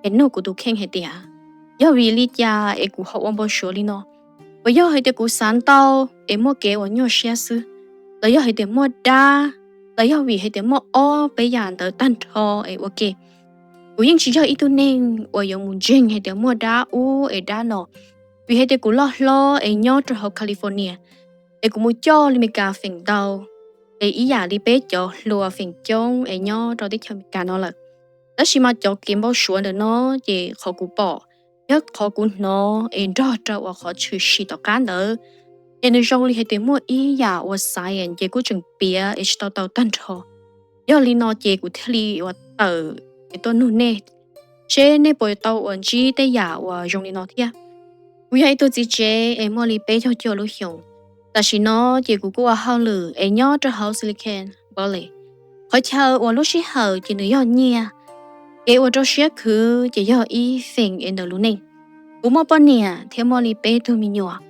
es nug kuv tus kheej hais tias, yog vim li cas es kuv ho ua npau suav li no? Puas yog hais tias kuv xav ntau es muaj kev uas nyuaj siab xwb, los yog hais tias muaj dab, los yog vim hais tias muaj ob peb yam ntawd tag nrho es ua ke? Kuv yeej tsis yog ib tug neeg uas yuav mus ntseeg hais tias muaj dab ub es dab no, vim hais tias kuv loj hlob es nyob rau hauv California, es kuv mus coj li Meskas feem ntau, es ib yam li peb cov hluas feem coob es nyob rau teb chaws Amelikas no lawm. Tab sis mas cov kev npau suav ntawm no ces qhov kuv pom thiab qhov kuv hnov es nrog rau uas qhov tshwm sim tom qab ntawd, ces nws zoo li hais tias muaj ib yam uas science ces kuj tseem piav es tsis tau tau tag nrho. Yog li no ces kuv thiaj li uas tawm es tuaj nug nej, seb nej puas tau uas ntsib tej yam uas zoo li no thiab. Kuv yog ib tug txiv tsev es muaj li peb caug cuaj lub xyoos. Tam sim no ces kuv kuj ua hauj lwm es nyob rau hauv Silicon Valley, qhov chaw uas lub sij hawm ces nws yog nyiaj, kev ua rau siab khwv ces yog ib feem es ntawm lub neej. Kuv muaj poj niam thiab muaj li peb tug me nyuam.